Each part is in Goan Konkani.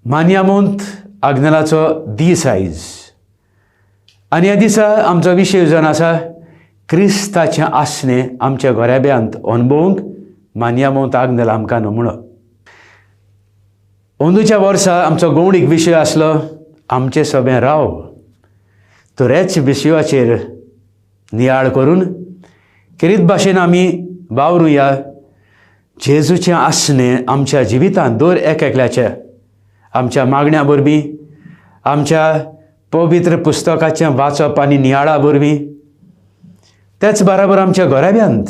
मान्यामोंत आग्नेलाचो दीस आयज आनी ह्या दिसा आमचो विशय जावन आसा क्रिस्ताचें आसणें आमच्या घराब्यांत अणभवूंक मान्यामोंत आग्नेल आमकां नमुणो. अंदूच्या वर्सा आमचो गवणीक विशय आसलो आमचें सगळें राव. तर ह्याच विशयाचेर नियाळ करून खेरीत भाशेन आमी वावरुया. जेजूचें आसणें आमच्या जिवितांत दर एक एकल्याच्या आमच्या मागण्या वरवीं, आमच्या पवित्र पुस्तकाचें वाचप आनी नियाळा वरवीं, तेच बराबर आमच्या घराब्यांत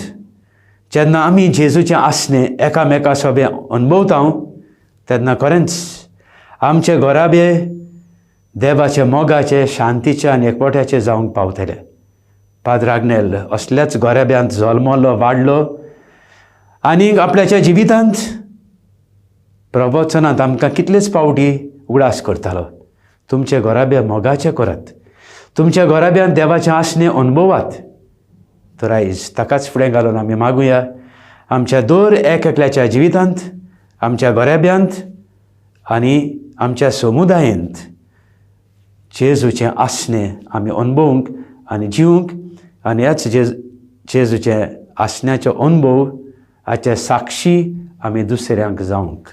जेन्ना आमी जेजूचें आसणें एकामेका सोबें अणभवता तेन्ना खरेंच आमचे घराबे देवाचे मोगाचे, शांतीचे आनी एकवट्याचे जावंक पावतले. पाद्र आग्नेल असल्याच घराब्यांत जल्मलो, वाडलो आनी आपल्याच्या जिवितांत प्रवचनांत आमकां कितलेच फावटी उगडास करतालो, तुमचे घराबे मोगाचे करात, तुमच्या घराब्यांत देवाचें आसणें अणभवात. तर आयज ताकाच फुडें घालून आमी मागुया आमच्या दर एक एकल्याच्या जिवितांत, आमच्या घराब्यांत आनी आमच्या समुदायेंत जेजूचें आसणें आमी अणभवूंक आनी जिवूंक आनी ह्याच जेजूचें आसण्याचो अणभव हाचे साक्षी आमी दुसऱ्यांक जावंक.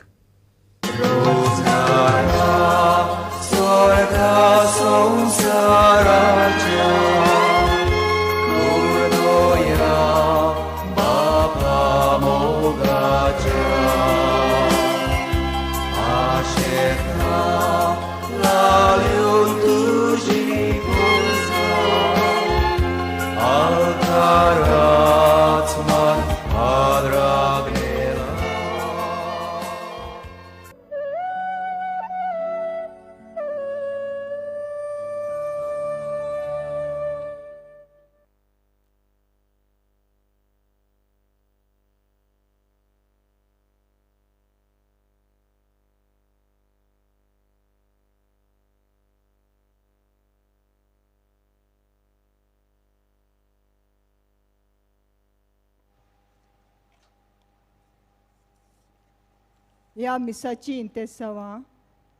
ह्या मिसाची इंतेसांवां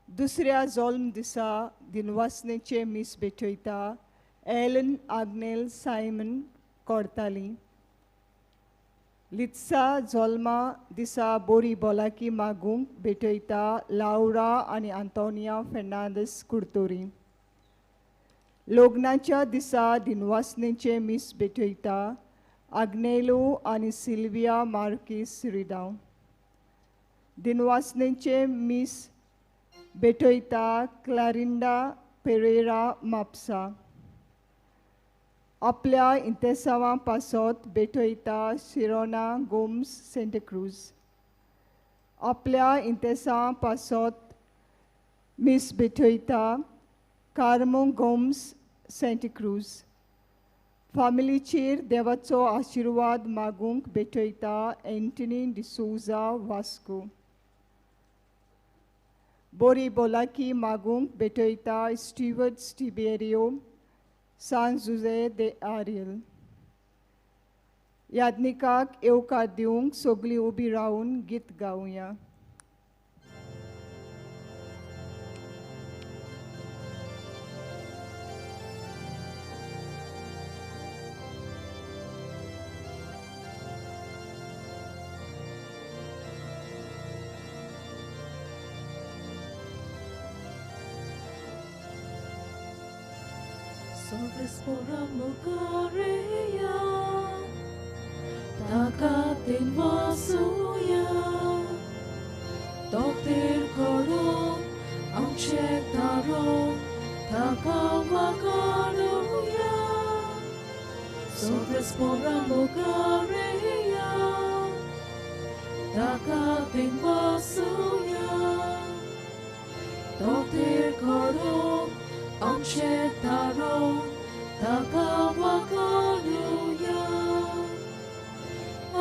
दुसऱ्या जोल्म दिसा दिनवासनेचे मीस भेटयता एलन आग्नेल सायमन कोरताली. लित्सा जोल्मा दिसा बोरी बोलाकी मागूंक भेटयता लावरा आनी आंतोनिया फेर्नांदीस कुर्तोरी. लग्नाच्या दिसा दिनवासनेचे मीस भेटयता आग्नेलो आनी सिल्विया मार्कीस रिडाव. दिनवासनेचे मीस भेटयता क्लारिंडा पेरेरा म्हापसा. आपल्या इंतेसांवां पासत भेटयता सिरोना गोम्स सेंटाक्रूज. आपल्या इंतेसांवां पासत मीस भेटयता कार्मो गोम्स सेंटाक्रूज. फामिलीचेर देवाचो आशिर्वाद मागूंक भेटयता एंटनी डिसोजा वास्को. बोरी बोलाकी मागूंक भेटयता स्टिवर्ट स्टिबेरियो सान जुजे दे आरियल. यादनिकाक येवकार दिवंक सगळीं उबी रावन गीत गावया. Solves poramukareya, takatin vasuya, Doktir koro, amchetaro, takawakaruya. Solves poramukareya, takatin vasuya, Doktir koro, amchetaro, takawakaruya.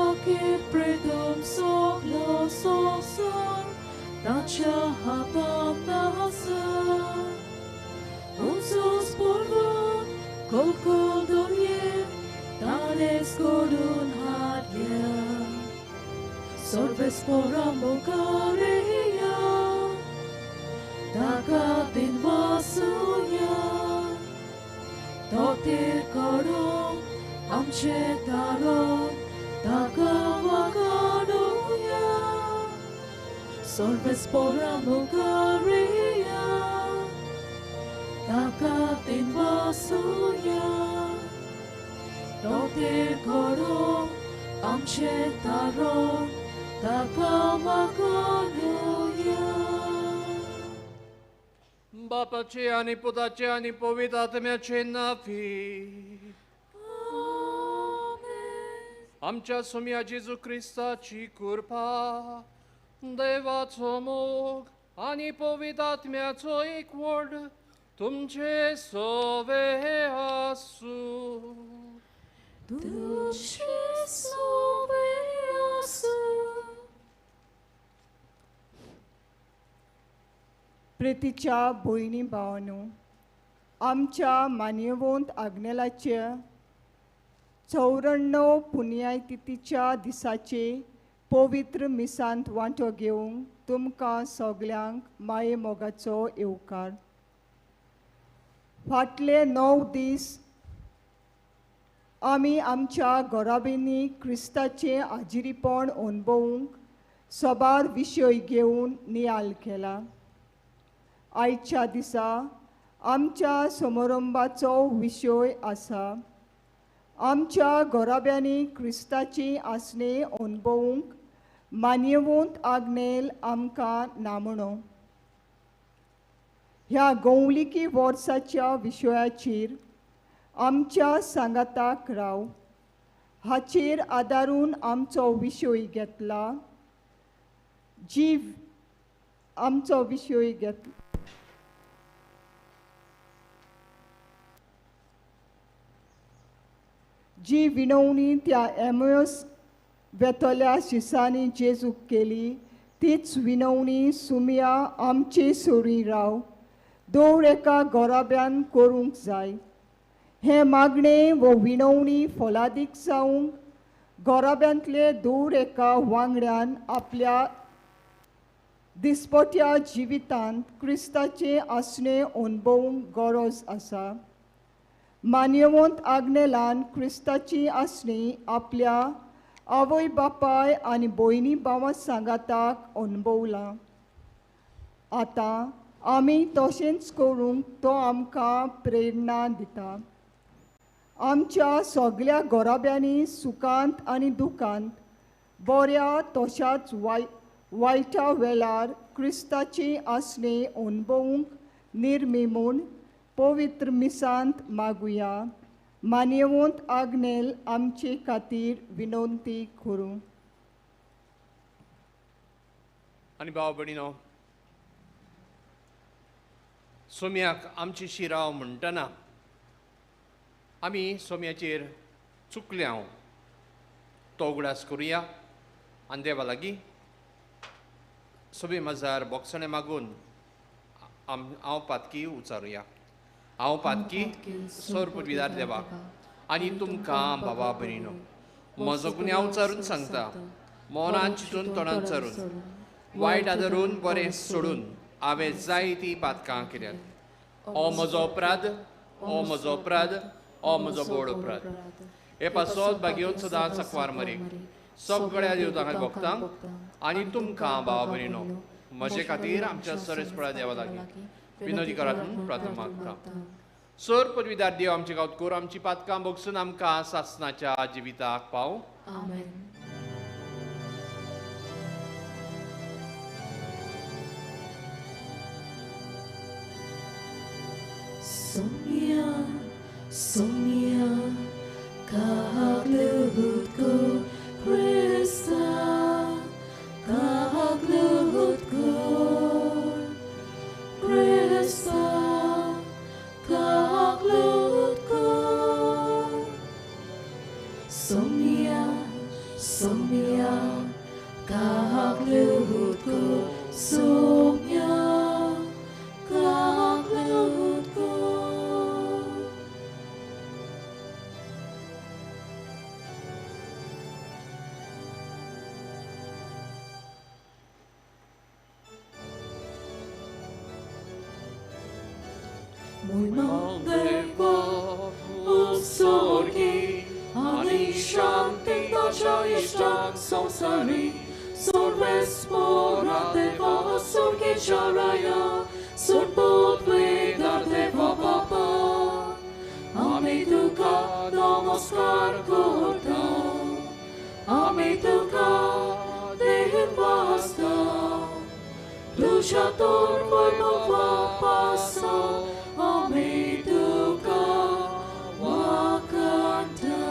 Ake predom soklo sosan, tacha hatatasa. Unsos polvon, kolkol dorje, tanes korun hadja. Solves poramukareya, ताका दिनवासुया तोतेर करून आमचे तारण ताका वागाडुया सर्वेस्पोरा मुखारिया ताका दिनवासुया तोतेर करून आमचे तारण ताका वागाडुया. बापाचे आनी पुताचे आनी पवित्र आत्म्याचे नांवी. आमच्या सोम्या जेजू क्रिस्ताची कृपा, देवाचो मोग आनी पवित्र आत्म्याचो एकवट तुमचे सोवे आसूं. तुझे सोवे आसूं. प्रितीच्या भयणी भावांनो, आमच्या मान्यवंत आग्नेलाचे 94 पुण्यातिथीच्या दिसाचे पवित्र मिसांत वांटो घेवंक तुमकां सगल्यांक माये मोगाचो येवकार. फाटले 9 दीस आमी आमच्या घराब्यांनी क्रिस्ताचें आजिरीपण अणभवूंक सबार विशय घेवन नियाळ केला. आयच्या दिसा आमच्या समारंभाचो विशय आसा आमच्या घराब्यांनी क्रिस्ताची आसणे अणभवूंक मान्यवंत आग्नेल आमकां नामणो. ह्या गौलिकी वर्साच्या विशयाचेर आमच्या सांगाताक राव हाचेर आदारून आमचो विशय घेतला. जीव आमचो विशय घेतला. जी विनवणी त्या एमयस वेतल्या शिसांनी जेजूक केली तीच विनवणी सुमया आमचे सोरी राव दर एका घराब्यान करूंक जाय. हें मागणें वो विनवणी फलादीक जावंक घराब्यांतले दर एका वांगड्यान आपल्या दिसपट्या जिवितांत क्रिस्ताचें आसणें अणभवूंक गरज आसा. मान्यवंत आग्नेलान क्रिस्ताची आसणी आपल्या आवय बापाय आनी भयणी भावा सांगाताक अणभवला. आतां आमी तशेंच करूंक तो आमकां प्रेरणा दिता. आमच्या सगल्या घराब्यांनी सुखांत आनी दुखांत बऱ्या तशाच वायटा वेळार क्रिस्ताची आसणी अणभवूंक निर्मी म्हूण पवित्र मिसांत मागुया. मान्यवंत आग्नेल आमचे खातीर विनंती करूं. आनी भाव भयणीनो, सोम्याक आमची शिराव म्हणटना आमी सोम्याचेर चुकल्या तो उगडास करुया आनी देवा लागीं सोबे मजार बोगसणें मागून हांव पातकी उचारुया. हांव पातकी सोर पुर्विदार देवाक आनी तुमकां बाबा भयणीनो म्हजो गुन्यांव उचारून सांगता. मनान चिंतून तोंडान चरून वायट आदरून बरें सोडून हांवें जायतीं पातकां केल्यात. ओ म्हजो अपराध, ओ म्हजो अपराध, ओ म्हजो बोड अपराध. हे पासत बागेवन सदांच आंकवार मरेक सगळ्या देवतांक भोगतांक आनी तुमकां भावा भयणीनो म्हजे खातीर आमच्या सरेस्पळा देवा लागीं विनोदी करात म्हूण प्रार्थना मागता. सर पदवीदार देव आमचे गांवत कर आमची पातकां भोगसून आमकां सासनाच्या जिविताक पाव. आमेन. Sonia, Sonia, kahaglugod ko, Krista, kahaglugod ko, Krista, kahaglugod ko. Sonia, Sonia, kahaglugod ko, Sonia, kahaglugod ko. मोयमा देवा उसोर्गी आनी शांती ताच्या इश्टांक संवसारी सोर्वेस्पोरा देवा सोर्गेच्या राया सोर्पोत्वेदार देवा बापा आमी तुका नमस्कार करता आमी तुका देवास्ता तुज्या तोर वैभवा पासा आमी तुका वाखाणता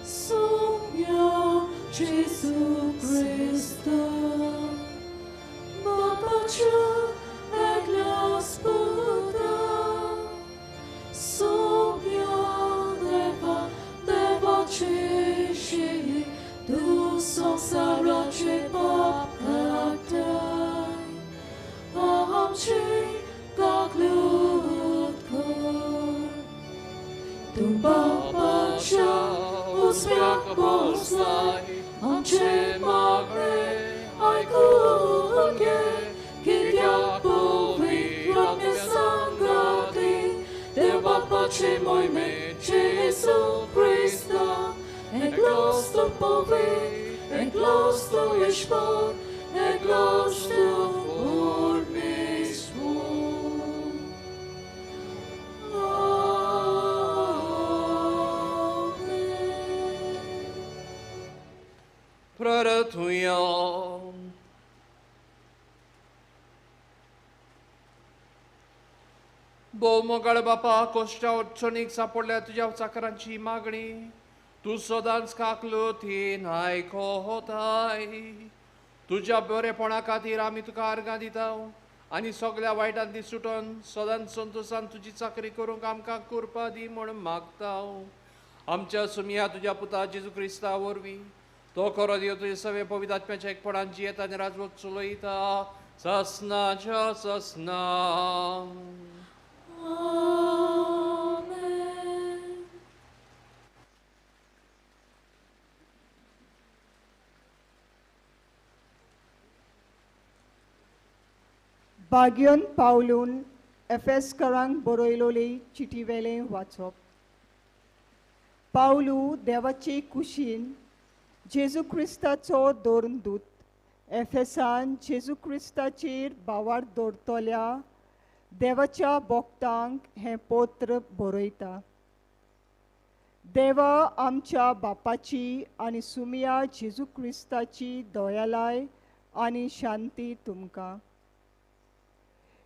सोम्या जेजू क्रिस्ता बापाच्या एकल्याच पुता सोम्या देवा देवाचे शिये तूं संवसाराचे पाप काडटाय आमचे काकलूत कर तूं बापाच्या उजव्याक बसलाय आमचे मागणें आयकून घे कित्याक पवित्र आत्म्या सांगाती देव बापाचे मोहिमे जेजू क्रिस्ता एकलोच तूं पवित्र एकलोच तूं ईश्वर एकलोच तूं परमेश्वर. आमेन. प्रार्थुया. भोव मोगाळ बापा कोश्टा अडचणीक सापडल्या तुज्या चाकरांची मागणी तूं सदांच काकलुतीन आयकोताय. तुज्या बरेपणा खातीर आमी तुका आर्गां दिता आनी सगल्या वायटांतली सुटोन सदांच संतोशान तुजी चाकरी करूंक आमकां कृपा दी म्हूण मागता. आमच्या सुमया तुज्या पुता जेजू क्रिस्ता वरवीं तो खरो देव तुजे सगळे पवित्र आत्म्याच्या एकपणान जियेता आनी राजवट चलयता ससनाच्या ससना. आमेन. बाग्योन पावलून एफेसकरांक बरयलोली चिटीवेलें वाचप. पावलू देवाचे कुशीन जेजू क्रिस्ताचो दोरदूत एफेसान जेजू क्रिस्ताचेर भावार्थ दवरतल्या देवाच्या भक्तांक हें पत्र बरयता. देवा आमच्या बापाची आनी सुमया जेजू क्रिस्ताची दयालाय आनी शांती तुमकां.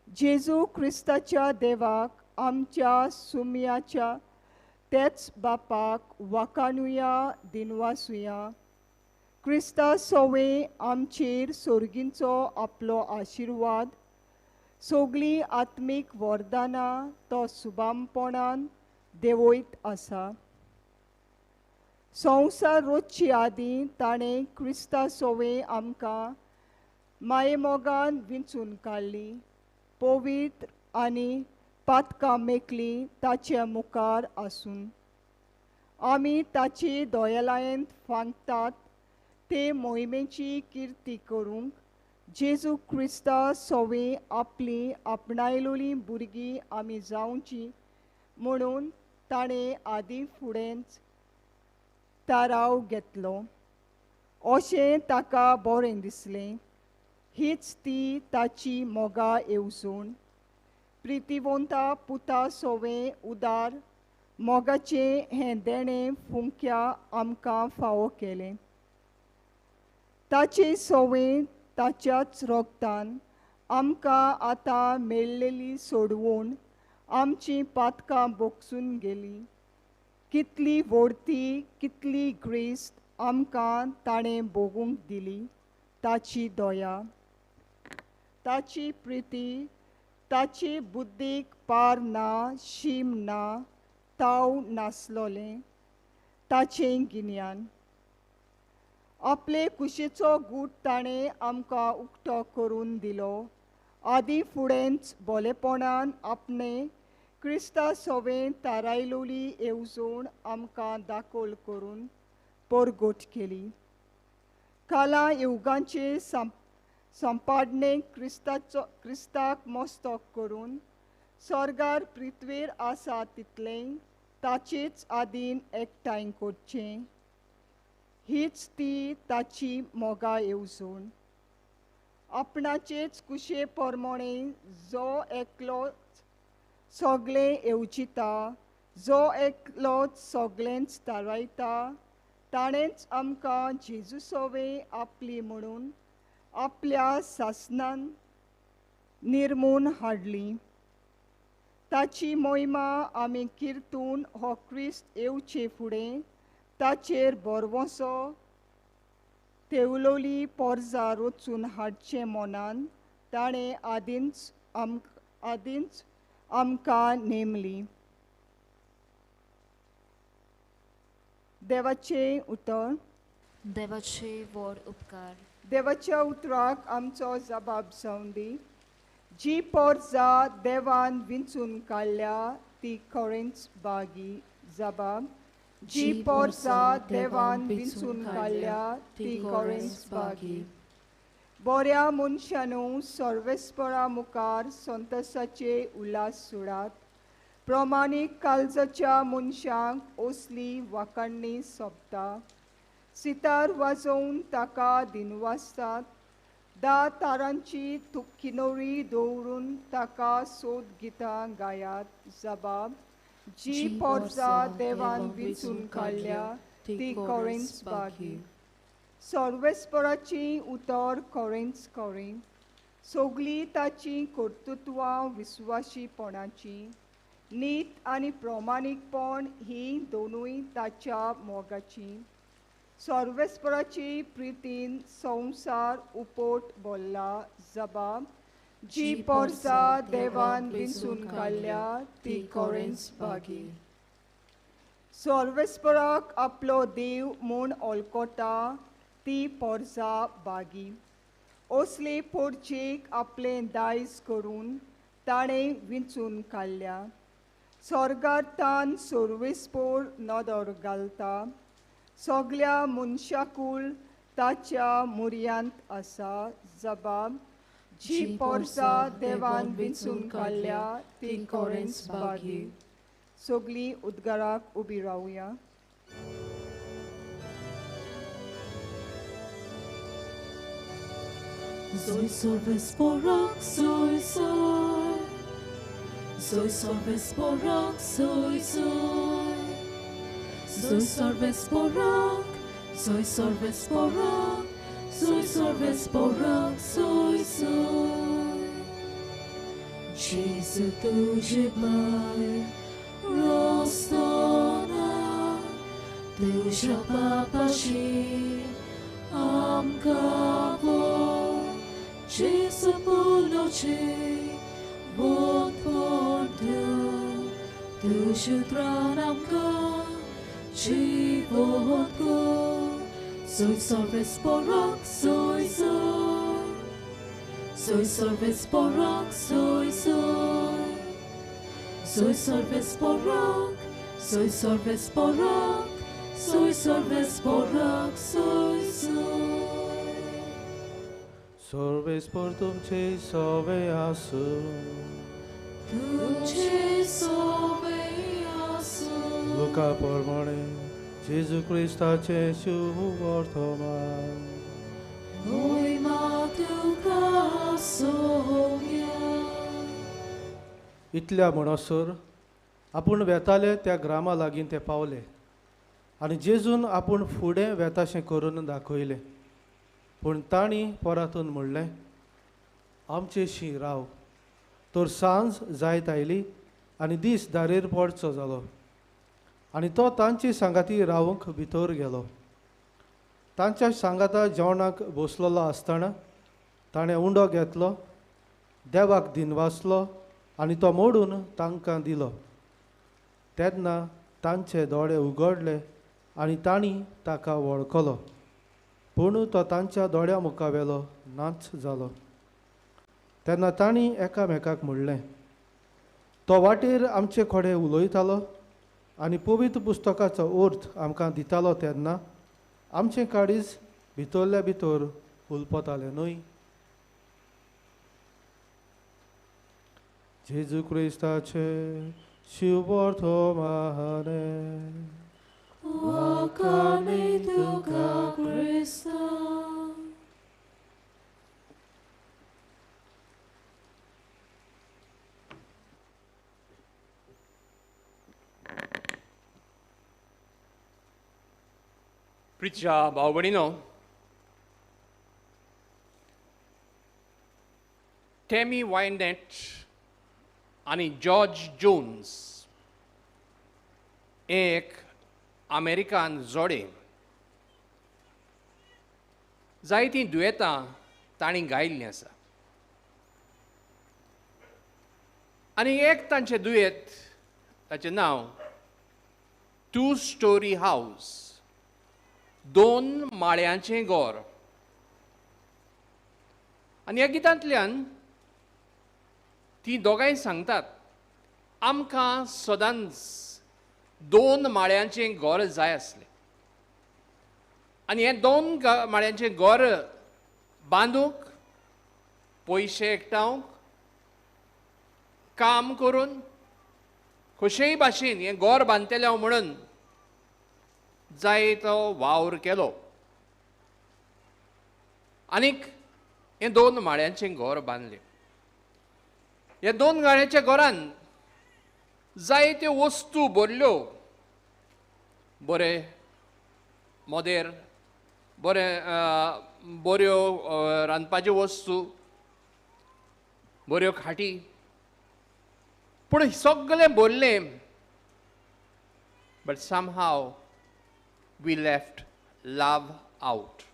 जेजू क्रिस्ताच्या देवाक आमच्या सुमयाच्या तेच बापाक वाखाणुया दिनवासुया. क्रिस्ता सोवे आमचेर सोर्गींचो आपलो आशिर्वाद सगळीं आत्मीक वरदानां तो सुबामपणान देंवयत आसा. संवसार रोजचे आदीं ताणें क्रिस्ता सोवे आमकां मायेमोगान विंचून काडली पवित्र आनी पातकां मेकली ताचे मुखार आसून आमी ताचे दयालयेंत फांकतात ते मोहिमेची किर्ती करूंक जेजू क्रिस्ता सोवे आपली आपणायलोली भुरगीं आमी जावची म्हणून ताणें आदीं फुडेंच थाराव घेतलो अशें ताका बरें दिसलें. हीच ती ताची मोगा येवजण. प्रितीवंता पुता सोवे उदार मोगाचें हें देणें फुंक्या आमकां फावो केलें. ताचे सोवे ताच्याच रोगतान आमकां आतां मेळ्ळेली सोडवण आमचीं पातकां बोगसून गेली. कितली व्हडती कितली ग्रेस्त आमकां ताणें भोगूंक दिली. ताची दया ताची प्रिती ताची बुद्दीक पार ना शीम ना ताव नासलोलें ताचें गिन्यान. आपले कुशीचो गूट ताणें आमकां उक्तो करून दिलो. आदीं फुडेंच बोलेपणान आपणें क्रिस्ता सोवें थारायलोली येवजण आमकां दाखल करून परगट केली. काला युगांचे संपादने क्रिस्ताक मस्तक करून सोर्गार पृथ्वेर आसा तितलें ताचेच आदीन एकठांय करचें. हीच ती ताची मोगा येवजण. आपणाचेच कुशे प्रमाणे जो एकलोच सगळें येवजिता, जो एकलोच सगळेंच थारायता, ताणेंच आमकां जेजू सोवे आपली म्हणून आपल्या सासनान निर्मून हाडली. ताची मोहिमा आमी किर्तून हो क्रिस्त येवचे फुडें ताचेर भरवंसो तेवलोली पोरजा रचून हाडचें मनान ताणें आदींच आमकां नेमली. देवाचें उतर. देवाचे व्हड उपकार. देवाच्या उतराक आमचो जबाब जावन दी. जी पोरजा देवान विंचून काडल्या ती खरेंच बागी. जबाब. जी पोरजा देवान विंचून काडल्या ती खरेंच बागी. बऱ्या मनशानू सर्वेस्परा मुखार संतोसाचे उल्हास सोडात. प्रमाणीक काळजाच्या मनशांक असली वाखाणणी सोबता. सितार वाजोवन ताका दिनवासतात. 10 तारांची किनोरी दवरून ताका सोद गितां गायात. जबाब. जी पोरजा देवान विंचून काडल्या ती खरेंच बागी. सर्वेस्पराची उतर खरेंच खरें. सगळीं ताचीं कर्तृत्वां विस्वाशीपणाचीं. नीत आनी प्रमाणीकपण हीं दोनूय ताच्या मोगाचीं. सर्वेस्पराची प्रितीन संवसार उपोट भरला. जबाब. जी पोरजा देवान विंचून काडल्या ती खरेंच बागी. सर्वेस्पराक आपलो देव म्हूण ओळखता ती पोरजा बागी. असले पोरजेक आपलें दायज करून ताणें विंचून काडल्या. सोर्गार तान सर्वेस्पोर नदर घालता. सगळ्या मनशाकूल ताच्या मुर्यांत आसा. जबाब. जी पोरजा देवान विंचून काडल्या ती खरेंच बागी. सगळीं उद्गाराक उबी रावया. Zoe सर्वेस्पराक सोय सोय, Zoe सर्वेस्पराक सोय सोय, Zoe सर्वेस्पराक, Zoe सर्वेस्पराक, Zoe सर्वेस्पराक सोय सोय. जेजू तुजे भायर रस्तो ना, तुज्या पापाशी आमकां व्हर. जेजू पुलोचे वोतपण दिव, तुज्या उतरान आमकां जिवोत कर. Zoe सर्वेस्पराक सोय सोय, Zoe सर्वेस्पराक सोय सोय, Zoe सर्वेस्पराक, Zoe सर्वेस्पराक, Zoe सर्वेस्पराक सोय सोय. सर्वेस्पर तुमचे सवे आसूं. तुमचे सवे आसूं. लुका प्रमाणे जेजू क्रिस्ताचें शुभवर्तमान. मोहिमा तुका सोम्या. इतल्या म्हणसर आपूण वेताले त्या ग्रामा लागीं ते पावले आनी जेजून आपूण फुडें वेताशें करून दाखयलें. पूण तांणी परतून म्हणलें, आमचेशी राव. तर सांज जायत आयली आनी दीस दारेर पडचो जालो. आनी तो तांची सांगाती रावंक भितर गेलो. तांच्या सांगाता जेवणाक बसलेलो आसतना ताणें उंडो घेतलो, देवाक दिनवासलो आनी तो मोडून तांकां दिलो. तेन्ना तांचे दोळे उगडले आनी तांणी ताका वळखलो. पूण तो तांच्या दोळ्या मुखावेलो नाच जालो. तेन्ना तांणी एकामेकाक म्हणलें, तो वाटेर आमचे कडेन उलयतालो आनी पवित्र पुस्तकाचो अर्थ आमकां दितालो तेन्ना आमचें काळीज भितरल्या भितर हुलपतालें न्हय. जेजू क्रिस्ताचे शिवर्तमाने वाखाणी तुका क्रिस्ता. प्रिच्या भाव भयणीनो, टॅमी वायनेट आनी जॉर्ज जोन्स एक अमेरिकन जोडे. जायतीं दुयेंतां तांणी गायिल्लीं आसा आनी एक तांचें दुयेंत ताचें नांव टू स्टोरी हावज, दोन माळ्यांचें घर. आनी ह्या गितांतल्यान ती दोगांय सांगतात आमकां सदांच दोन माळ्यांचें घर जाय आसलें आनी हें दोन माळ्यांचें घर बांदूंक पयशे एकठावंक काम करून कशेय भाशेन हें घर बांदतलें हांव म्हणून जाय तो वावर केलो आनीक हें दोन माळ्यांचें घर बांदलें. ह्या दोन माळ्यांच्या घरान जायत्यो वस्तू भरल्यो, बरें मोदेर, बरें बऱ्यो रांदपाच्यो वस्तू, बऱ्यो खाटी, पूण सगळें भरलें but somehow we left love out.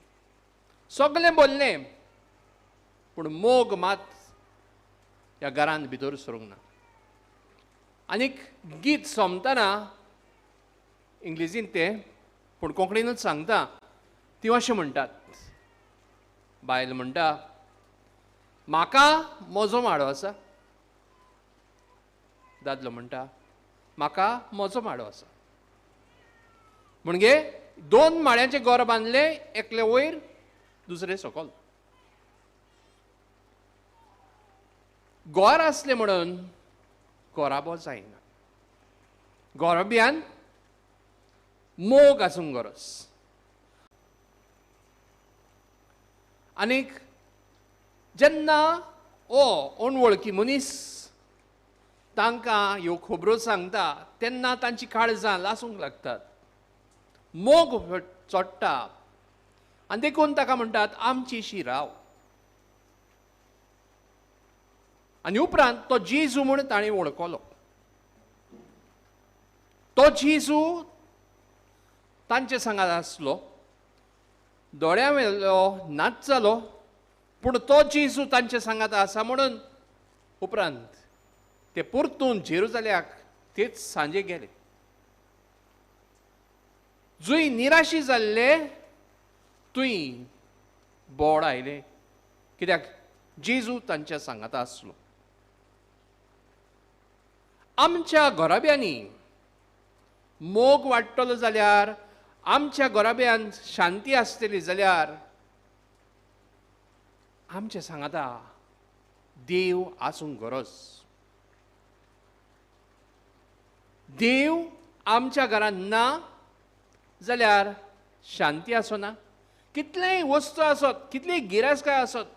सगळें भरलें पूण मोग मात ह्या घरांत भितर सरूंक ना. आनीक गीत सोंपतना इंग्लिजीन तें पूण कोंकणीनूच सांगता, ती अशें म्हणटात, बायल म्हणटा म्हाका म्हजो माडो आसा, दादलो म्हणटा म्हाका म्हजो माडो आसा. म्हणजे दोन माळ्यांचें घर बांदलें, एकलें वयर दुसरें सकयल. घर आसलें म्हणून घराबो जायना, घराब्यान मोग आसूंक गरज. आनीक जेन्ना ओ अनवळखी मनीस तांकां ह्यो खबरो सांगता तेन्ना तांची काळजां लासूंक लागतात, मोग चोडटा आनी देखून ताका म्हणटात आमची शी राव. आनी उपरांत तो जेजू म्हूण ताणें वळखलो. तो जेजू तांचे सांगात आसलो, दोळ्या वेलो नाच जालो, पूण तो जेजू तांचे सांगात आसा म्हणून उपरांत ते परतून जेरुजाल्याक तेच सांजे गेले. जुंय निराशी जाल्ले तुंय बोड आयले, कित्याक जेजू तांच्या सांगाता आसलो. आमच्या घराब्यांनी मोग वाडटलो जाल्यार, आमच्या घराब्यांत शांती आसतली जाल्यार आमच्या सांगाता देव आसूंक गरज. देव आमच्या घरांत ना जाल्यार शांती आसना. कितलेय वस्तू आसत, कितलीय गिरेस्तकाय आसत,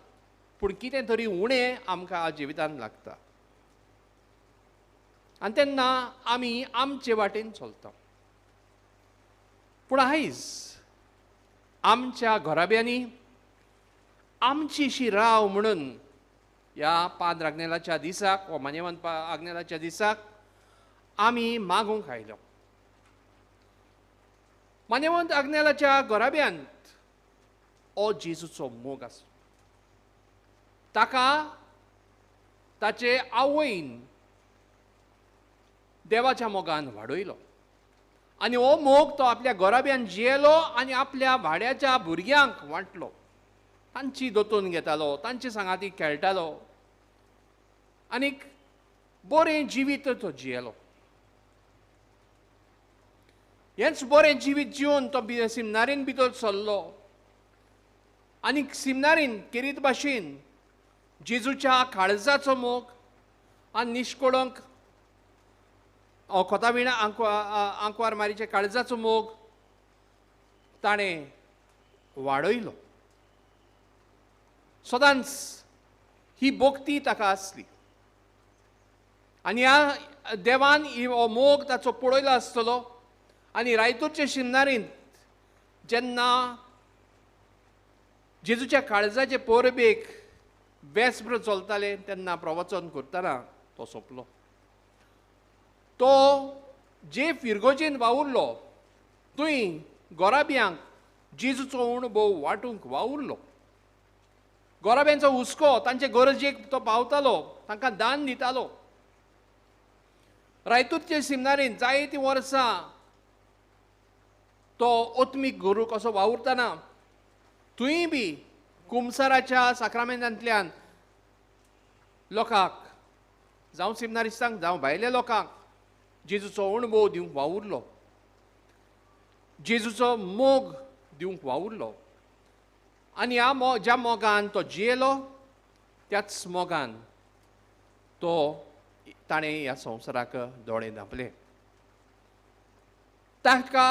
पूण कितें तरी उणें आमकां जिवितांत लागता आनी तेन्ना आमी आमचे वाटेन चलता. पूण आयज आमच्या घराब्यांनी आमची शी राव म्हणून ह्या पाद्र आग्नेलाच्या दिसाक वा मान्यवंत आग्नेलाच्या दिसाक आमी मागूंक आयलो. मान्यवंत आग्नेलाच्या घराब्यांत ओ जेजूचो मोग आसलो. ताका ताचे आवयन देवाच्या मोगान वाडयलो आनी हो मोग तो आपल्या घराब्यान जियेलो आनी आपल्या भाड्याच्या भुरग्यांक वांटलो. तांची दोतोन घेतालो, तांचे सांगाती खेळटालो आनीक बरें जिवीत तो जियेलो. हेंच बरें जिवीत जिवन तो सिमनारीन भितर सरलो आनी सिमनारीन केरीत भाशेन जेजूच्या काळजाचो मोग आनी निश्कोळंक खोताविणा आंकवार मारीचे काळजाचो मोग ताणें वाडयलो. सदांच ही भक्ती ताका आसली आनी ह्या देवान हो मोग ताचो पळयलो आसतलो. आनी रायतूरचे शिमनारींत जेन्ना जेजूच्या काळजाचे परबेक वेस्प्र चलताले तेन्ना प्रवचन करतना तो सोंपलो. तो जे फिरगोजेन वावुरलो थंय गोराब्यांक जेजूचो अणभव वांटूंक वावुरलो. गोराब्यांचो हुस्को तांचे गरजेक तो पावतालो, तांकां दान दितालो. रायतूरचे सिमनारीन जायतीं वर्सां तो आत्मीक गुरू कसो वावुरतना थंय बी कुमसाराच्या साक्रामेंतांतल्यान लोकांक, जावं सिमनारिस्तांक जावं भायल्या लोकांक जेजूचो अणभव दिवंक वावुरलो, जेजूचो मोग दिवंक वावुरलो. आनी ह्या ज्या मोगान तो जियेलो त्याच मोगान तो ताणें ह्या संवसाराक दोळे धांपले. ताका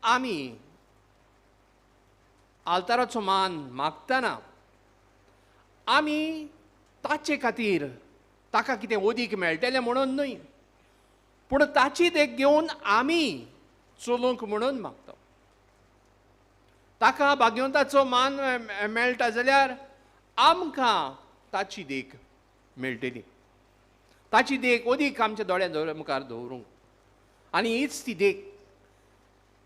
आमी आल्ताराचो मान मागतना आमी ताचे खातीर ताका कितें ओदीक मेळटलें म्हणून न्हय, पूण ताची देख घेवन आमी चलूंक म्हणून मागता. ताका भाग्यवंताचो मान मेळटा जाल्यार आमकां ताची देख मेळटली, ताची देख ओदीक आमच्या दोळ्यां मुखार दवरूंक. आनी हीच ती देख,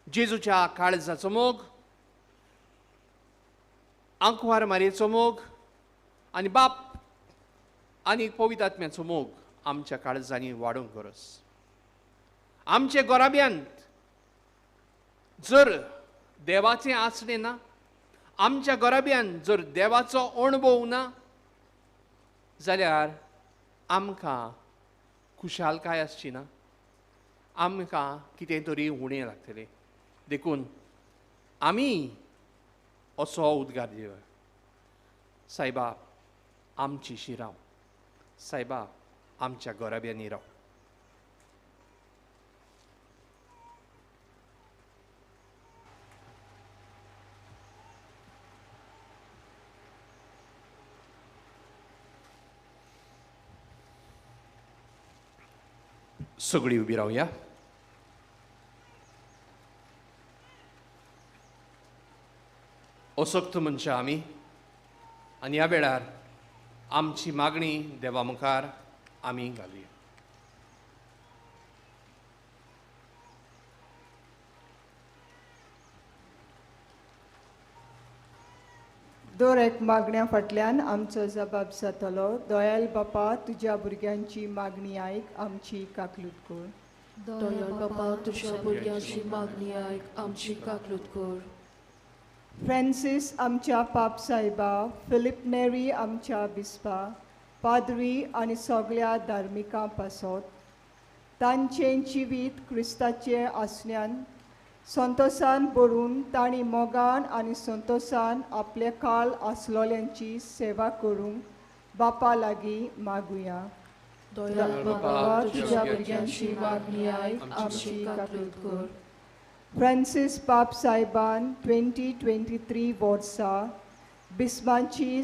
जेजूच्या काळजाचो मोग, आंकवार मारयेचो मोग आनी बाप आनी पवित्र आत्म्याचो मोग आमच्या काळजांनी वाडोवंक गरज. आमच्या गोराब्यांत जर देवाचें आसणें ना, आमच्या गोराब्यांत जर देवाचो अणभव ना जाल्यार आमकां खुशालकाय आसची ना, आमकां कितें तरी उणें लागतलें. देखून आमी असो उद्गार दिवया, सायबा आमची शिराव, सायबा आमच्या गोराब्यांनी राव. सगळी उबी रावया. असक्त मनशां आमी आनी ह्या वेळार आमची मागणी देवा मुखार आमी घालुया. दर एक मागण्या फाटल्यान आमचो जबाब जातलो. दयाल बापा, तुज्या भुरग्यांची मागणी आयक, आमची काकलूत कर. दयाल बापा, तुज्या भुरग्यांची मागणी आयक, आमची काकलूत कर. फ्रांसीस आमच्या पाप सायबा, फिलीप नेरी आमच्या बिस्पा, पाद्री आनी सगळ्या धार्मिकां पासत तांचें जिवीत क्रिस्ताचें आसण्यान संतोसान भरून तांणी मोगान आनी संतोसान आपले काल आसलोल्यांची सेवा करूंक बापा लागीं मागुया. दयाळ बापा, तुज्या भुरग्यांची मागणी आयक, आमची काकलूत कर. फ्रांसीस पाप सायबान 2023 वर्सा बिस्मांची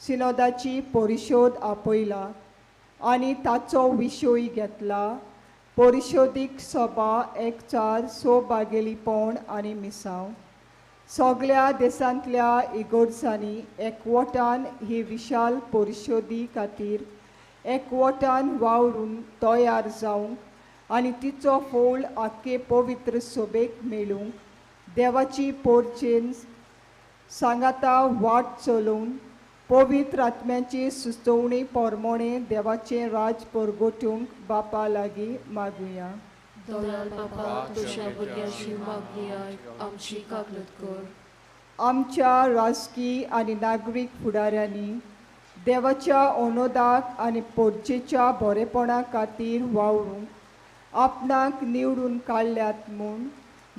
सिनोदाची परिशोद आपयला आनी ताचो विशय घेतला परिशोदीक सभा एकचार सोबागेलीपण आनी मिसांव. सगळ्या देशांतल्या इगोर्जांनी एकवटान ही विशाल परिशोदी खातीर एकवटान वावरून तयार जावंक आनी तिचो फोल आख्खे पवित्र सोबेक मेळूंक देवाची पोरचेन सांगाता वाट चलोवन पवित्र आत्म्याची सुचोवणी पोरमोणे देवाचें राज परगटूंक बापा लागीं मागुया. दयाळ बापा, तुज्या भुरग्यांची मागणी आयक, आमची काकलूत कर. आमच्या राजकी आनी नागरीक फुडाऱ्यांनी देवाच्या अनोदाक आनी पोरचेच्या बरेपणा खातीर वावरूंक आपणाक निवडून काडल्यात म्हूण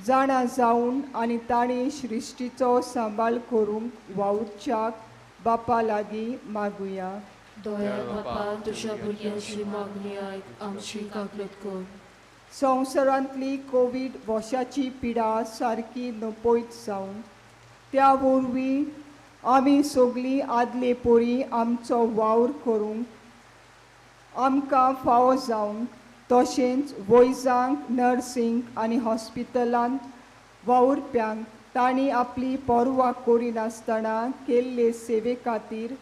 जाणा जावन आनी तांणी सृश्टीचो सांबाळ करूंक वावुरच्याक बापा लागीं मागुया. दयाळ बापा तुज्या भुरग्यांची मागणी आयक, आमची काकलत कर. संवसारांतली कोवीड वशाची पिडा सारकी नपयत जावन त्या वरवीं आमी सगळीं आदले परी आमचो वावर करूंक आमकां फावो जावंक तशेंच वैजांक नर्सींक आनी हॉस्पिटलांत वावुरप्यांक तांणी आपली पर्वा करिनासतना केल्ले सेवे खातीर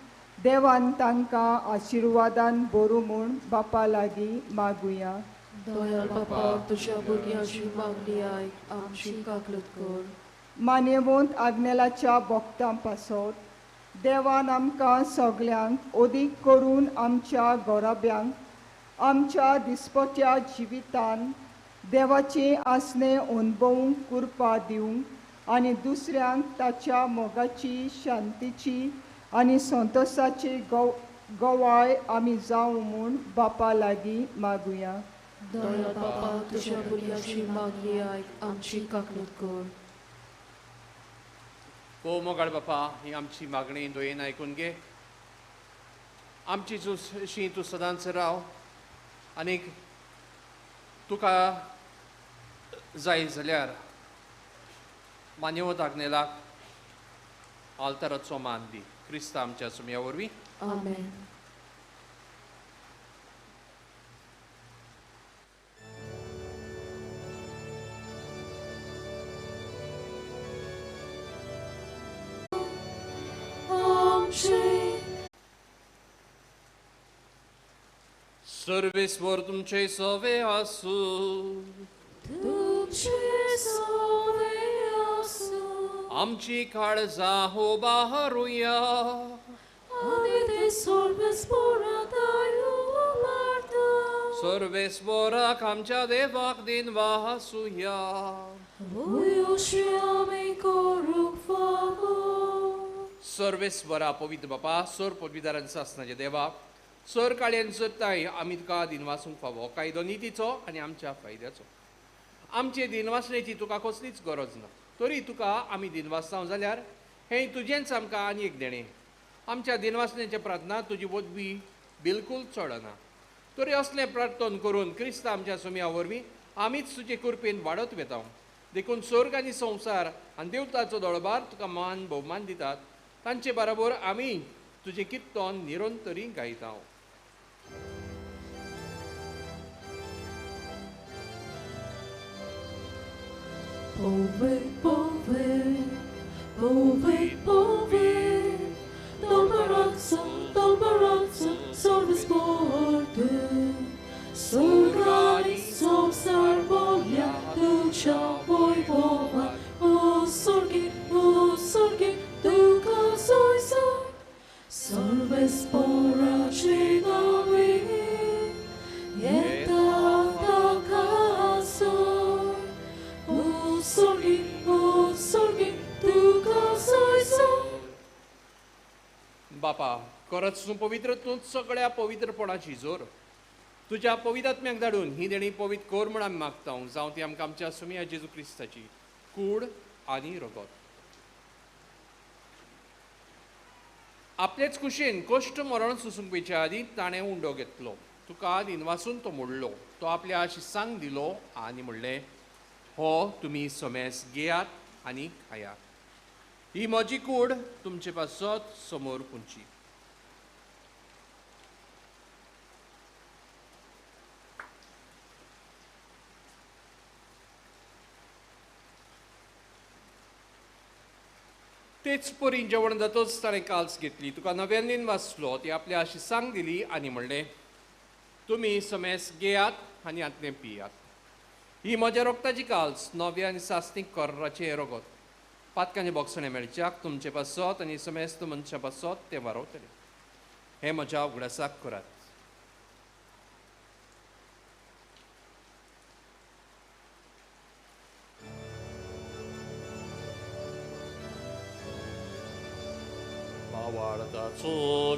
देवान तांकां आशिर्वादान बरूं म्हूण बापा लागीं मागुया. दयाळ बापा तुज्या भुरग्यांची मागणी आयक, आमची काकलत कर. मान्यवंत आग्नेलाच्या भक्तां पासत देवान आमकां सगल्यांक अदीक करून आमच्या गोराब्यांक आमच्या दिसपट्या जिवितान देवाचें आसणें अणभवूंक कृपा दिवंक आनी दुसऱ्यांक ताच्या मोगाची शांतीची आनी संतोशाची गवाय आमी जावं म्हूण बापा लागीं मागुया. दयाळ बापा तुज्या भुरग्यांची मागणी आयक, आमची काकलत कर. ओ मोगाळ बापा, ही आमची मागणी दयेन आयकून घे. आमची शी तूं सदांच राव आनीक तुका जाय जाल्यार मान्यवत आग्नेलाक आल्ताराचो मान दी. क्रिस्ता आमच्या सुमया वरवीं. आमेन. सर्वेस्वर तुमचे सवे आसूं. तुमचे सवे आसूं. आमची काळजां हो बाहरुया. आनी ते सर्वेस्परा उबारता. सर्वेस्पराक आमच्या देवाक दिनवासुया. आमी करूंक फावो. सर्वेस्वरा पवित्र बापा, सर पदवीदारांचा सासनाच्या देवा, सर काळयेन सरताय आमी तुका दिनवासूंक फावो कायदो नितीचो आनी आमच्या फायद्याचो. आमचे दिनवासणेची तुका कसलीच गरज ना, तरी तुका आमी दिनवासताव जाल्यार हें तुजेंच आमकां आनी एक देणें. आमच्या दिनवासणेच्या प्रार्थना तुजी वदवी बिलकूल चडना, तरी असलें प्रार्थन करून क्रिस्ता आमच्या सुमया वरवीं आमीच तुजे कृपेन वाडत वेता. देखून स्वर्ग आनी संवसार आनी देवताचो दळबार तुका मान भोवमान दितात, तांचे बराबर आमी तुजें किर्तन निरंतरी गायता. Pove, pove, pove, pove, Dolbarazzo, dolbarazzo, sorvesporte, Sorgani, somsar, voglia, ducia, voi, vova, o sorghi, duca, soi, soi, Sorvespora, cinavi, Yeta, caso, O sorghi, duca, soi, soi. बापा, करत तूं पवित्र, तूं सगळ्या पवित्रपणाची जोर. तुज्या पवित्र आत्म्याक धाडून ही देणी पवित्र कर म्हूण आमी मागता, जावं ती आमकां आमच्या सुमया जेजू क्रिस्ताची कूड आनी रगत. आपलेच कुशीन कश्ट मरण सोसूंक वयच्या आदीं ताणें उंडो घेतलो, तुका दिनवासून तो मोडलो, तो आपल्या शिसांक दिलो आनी म्हणलें, हो तुमी समेस घेयात आनी खायात, ही म्हजी कूड तुमचे पासत समोर पुंची. तेच परी जेवण जातच ताणें काल्स घेतली, तुका नव्यान वाचलो, ती आपल्या शिसांक दिली आनी म्हणलें, तुमी समेस घेयात आनी हातलें पियात, ही म्हज्या रोगताची काल्स, नव्या आनी सासणीक कोर्राचें रगत, पातकांचे बोगसणें मेळच्याक तुमचे पासत आनी समेस्त मनशां पासत तें वारोवतलें. हें म्हज्या उगडासाक करात. Mawardaço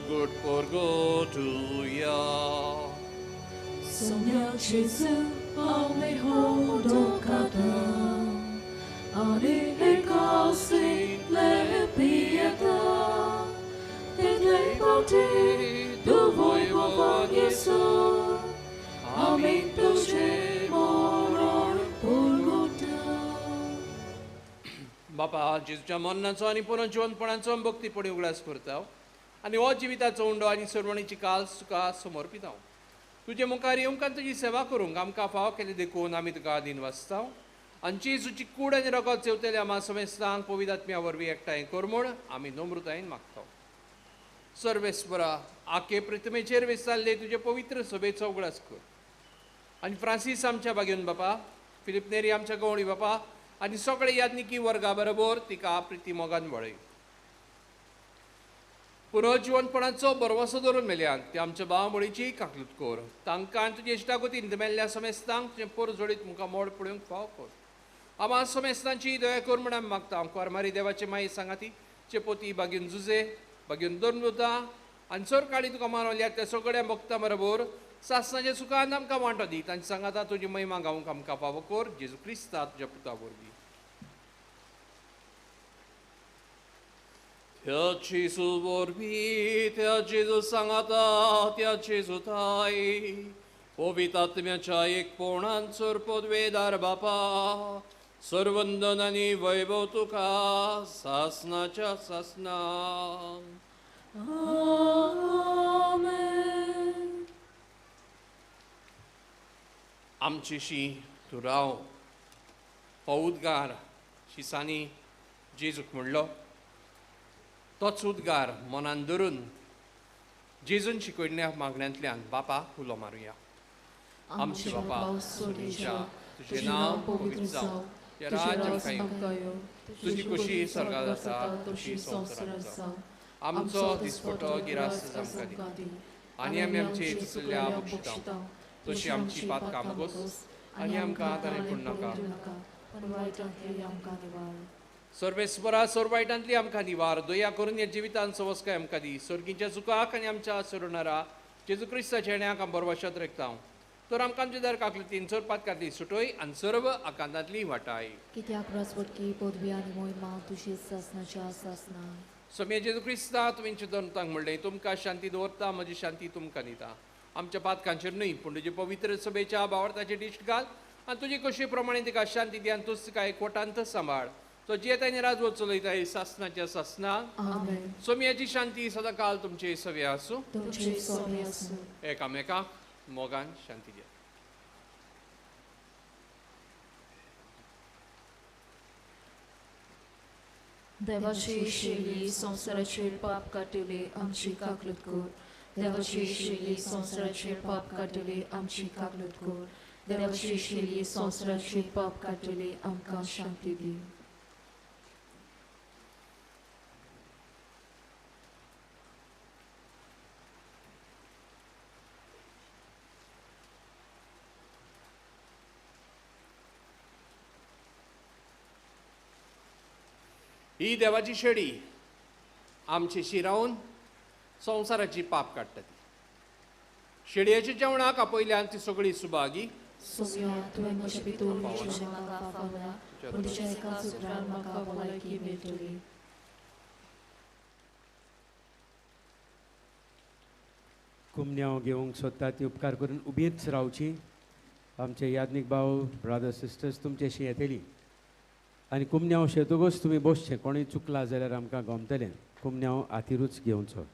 good porgotuya. Sonia Jesu ame hodokata, ani hekasi le pieta, te le pati du आमी तुजें मरण पुरगुटा. बापा, जेजूच्या मरणाचो आनी पुनर्जिवनपणाचो भक्तीपणी उगडास करता आनी हो जिविताचो उंडो आनी सरवणीची काल तुका समर्पिता. तुजे मुखार येवंक आनी तुजी सेवा करूंक आमकां फावो केली देखून आमी तुका दिनवासता आनी जेजूची कूड आनी रगत जेवतल्या आमा समेस्तांक पवित्र आत्म्या वरवीं एकठांय कर म्हूण आमी नम्रतायेन मागता. सर्वेस्परा, आखे प्रतिमेचेर विसरले तुजे पवित्र सभेचो उगडास कर आनी फ्रांसीस आमच्या बागेवन बापा, फिलिप नेरी आमच्या गवळी बापा आनी सगळे यादनिकी वर्गा बरोबर तिका प्रिती मोगान वळय. पुनर्जिवनपणाचो बरवसो धरून मेल्यान ते आमच्या भाव बळीची काकलूत कर. तांकां तुजे इश्टागतीन मेल्ल्या समेस्तांक तुजें पोरजोडीत मुखार मोड पळोवंक फाव कर. आमा समेस्तांची दया कर म्हूण आमी मागता. आमकां देवाचे माई सांगाती चेपोती बागेवन जुजे बागेवन दोन आनी सरकाळी तुका मानवल्या त्या सगळ्या भक्तां बरोबर सासणाच्या सुखान आमकां वांटो दी. तांचे सांगाता तुजी महिमा गावंक आमकां फावो कर. जेजू क्रिस्ता तुज्या पुता वरवीं. त्या जेजू वरवीं, त्या जेजू सांगाता, त्या जेजू थाय पवित्र आत्म्याच्या एकपणान सर्वपदवेदार बापा, सर्वंदन आनी वैभव तुका सासणाच्या सासणा. आमेन. आमचेशी तूं राव हो उद्गार शिसांनी जेजूक म्हणलो. तोच उद्गार मनान धरून जेजून शिकयल्ल्या मागण्यांतल्यान बापा उलो मारुया. आमचे बापा तुज्या तुजें नांव पवित्र जावं, तुजें राज्य आमकां येवं, तुजी खुशी स्वर्गांत आसा तशी संवसारांत जावं. आमचो दिसपटो गिरास आमकां दी आनी आमी आमचे चुकल्ल्या बक्षिता तशी आमची पातकां मोगोस आनी आमकां ताणें पडूं नाका. सर्वेस्परा, सर्व वायटांतली आमकां निवार. दया करून ह्या जिवितान सवस्काय आमकां दी. सर्गीच्या सुखाक आनी आमच्या सोडणारा जेजू क्रिस्ताच्या येण्याक आमी बरवाशात रेखता. तर आमकां आमच्या दार काकलतीन सर्व पातकांतली सुटय आनी सर्व आकांतांतली वाटाय. कित्याक राजवटकी पदवी आनी मोहिमा तुजी सासणाच्या सासणा. स्वामी जेजू क्रिस्ता, तुमच्या दोनतांक म्हणलें, तुमकां शांती दवरता, म्हजी शांती तुमकां दिता. आमच्या पातकांचेर न्हय पूण तुजे पवित्र सभेच्या भावार्थाचे दिश्ट घाल आनी तुजी कशी प्रमाणे तिका शांती दी आनी तूं तिका एकवटांत सांबाळ. तो जियेता आनी राजवट चलयता सासणाच्या सासणा. स्वामयाची शांती सदांकाल तुमचे सवे आसूं. एकामेकाक मोगान शांती दिया. देवाची शेली संवसाराचेर पाप काडटली आमची काकलूत कर. देवाची शेली संवसाराचेर पाप काडटली आमची काकलूत कर. देवाची शेली संवसाराचेर पाप काडटली आमकां शांती दी. ही देवाची शेडी आमची शिरावन संवसाराची पाप काडटा. ती शेडयेच्या जेवणाक आपयल्यान ती सगळी सुभागी. कुमन्यांव घेवंक सोदता ती उपकार करून उबीच रावची. आमचे याज्ञीक भाव, ब्रदर्स सिस्टर्स तुमचेशी येतली आनी कुमन्यांव शेतकूच तुमी बसचें. कोणूय चुकला जाल्यार आमकां गमतलें. कुमन्यांव आतिरूच घेवचो.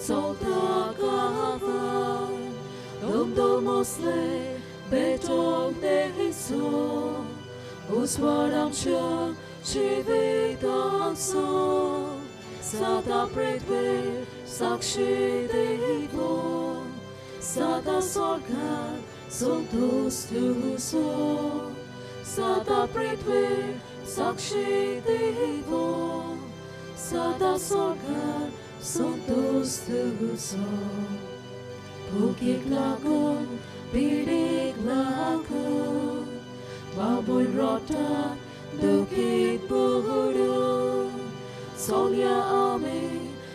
Solta kavan Domdomosle Betok nehiso Uswaramcha Chivitanso Sada Prithvi Sakshi Devo Sada Sorkar Santostuso Sada Prithvi Sakshi Devo Sada Sorkar Santostuso Bukik lagun Bidik lagun Baboy rota Dukik buru Solya ame